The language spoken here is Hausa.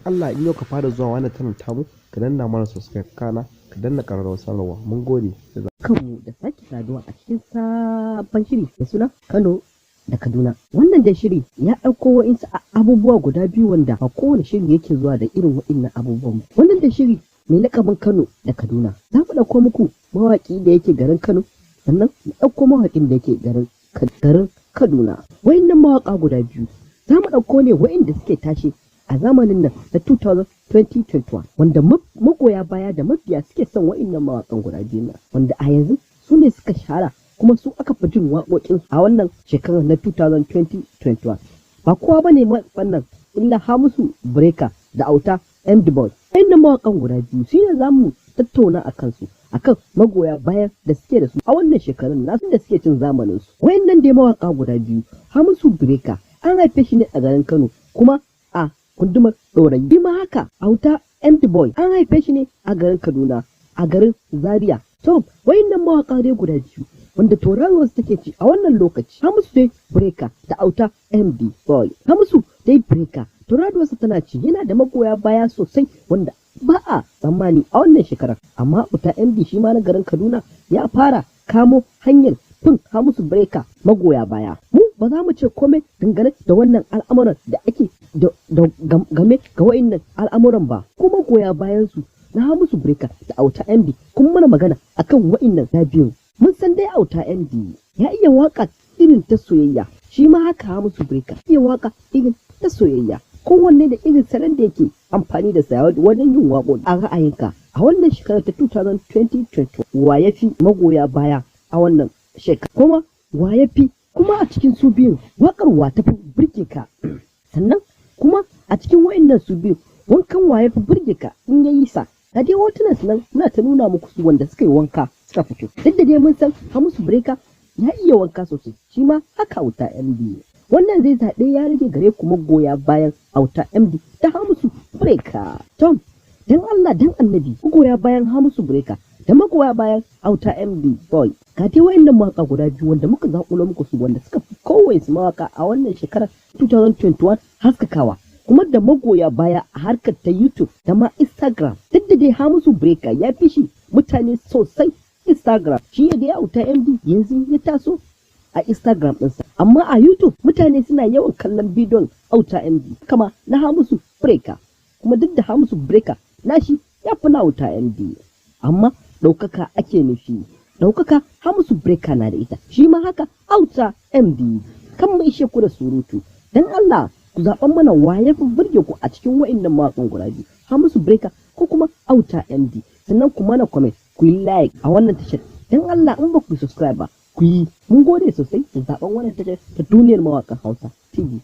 Allah, in yau ka fara zuwa wannan channel tamu, ka danna mana subscribe, kana ka danna ƙararrawar sanarwa. Mun gode. Kanmu da sake saduwa a cikin sabon shiri da suna Kano da Kaduna. Wannan da shiri ya ɗauko wa'insu abubuwa guda biyu wanda ba kowane shiri yake zuwa da irin wa'innan abubuwan. Wannan da shiri mai lakabin Kano da Kaduna. Za mu ɗauko muku mawaƙi da yake garin Kano, sannan mu ɗauko mawaƙin da yake garin Kaduna. Wa'innan mawaƙa guda biyu za mu ɗauko ne wa'inda suke tashi a zamanin nan na 2021, wanda magoya baya da mabiya suke son wa'innan mawaƙan guda biyu nan, wanda a yanzu su ne suka shahara kuma su aka fi jin waƙoƙin a wannan shekarar na 2021. Ba kowa bane wannan illa Hamisu Breaker da Auta MD Boy. Wa'innan mawaƙan guda biyu su ne za mu tattauna a kansu, akan magoya bayan da suke da su a wannan shekarun nasu da suke cin zamanin su. Wa'innan dai mawaƙa guda biyu, Hamisu Breaker an haife shi ne a garin Kano, kuma a gundumar Ɗorayi. Shi ma haka Auta MD Boy an haife shi ne a garin Kaduna, a garin Zaria. To, wayannan mawaƙa dai guda biyu wanda tauraruwar su take ci a wannan lokaci, Hamisu dai Breaker da Auta MD Boy. Hamisu dai Breaker tauraruwar sa tana ci, yana da magoya baya sosai wanda ba a tsammani a wannan shekarar. Amma Auta MD shi ma na garin Kaduna ya fara kamo hanyar fin Hamisu Breaker magoya baya. Mu ba za mu ce komai dangane da wannan al'amuran da ake da game ga wa'innan al'amuran ba. Kuma magoya bayan su na Hamisu Breaker da Auta MD, kun mana magana akan wa'innan na biyun. Mun san dai Auta MD ya iya waka irin ta soyayya, shi ma haka Hamisu Breaker iya waka irin ta soyayya. Kowanne da irin salon da yake amfani da sa wajen yin waƙoƙi. A ra'ayinka, a wannan shekarar ta 2020, wa ya fi magoya baya a wannan shekara? Kuma wa ya fi, kuma a cikin su biyun, waƙar wa ta fi burge ka? Sannan kuma a cikin wa'annan su biyu, wankan wa ya fi burge ka in ya yi sa? Ga dai hotunan su nan muna ta nuna muku su wanda suka yi wanka suka fito. Duk da dai mun san Hamisu Breaker ya iya wanka sosai, shi ma haka Auta MD. Wannan zai zaɓe ya rage gare ku, magoya bayan Auta MD da Hamisu Breaker. Tom, dan Allah dan Annabi, magoya bayan Hamisu Breaker da magoya bayan Auta MD Boy, ga dai wayannan mawaka guda biyu wanda muka zaƙulo muku su, wanda suka fi kowace mawaka a wannan shekarar 2021 haskakawa, kuma da magoya baya a harkar ta YouTube da ma Instagram. Duk da dai Hamisu Breaker ya fi shi mutane sosai Instagram, shi ya da Auta MD yanzu ya taso a Instagram ɗinsa, amma a YouTube mutane suna yawan kallon bidiyon Auta MD kama na Hamisu Breaker. Kuma duk da Hamisu Breaker nashi ya fi na Auta MD, amma ɗaukaka ake nufi, ɗaukaka Hamisu Breaker na da ita, shi ma haka Auta MD. Kan mu ishe ku da surutu, dan Allah ku zaɓan mana wa ya fi burge ku a cikin wa'innan mawaƙan guda biyu, Hamisu Breaker ko kuma Auta MD. Sannan ku mana comment, ku yi like a wannan tashar. Dan Allah, in ba ku subscribe ba, ku yi. Mun gode sosai da zaɓen wannan tashar ta Duniyar Mawaƙan Hausa TV.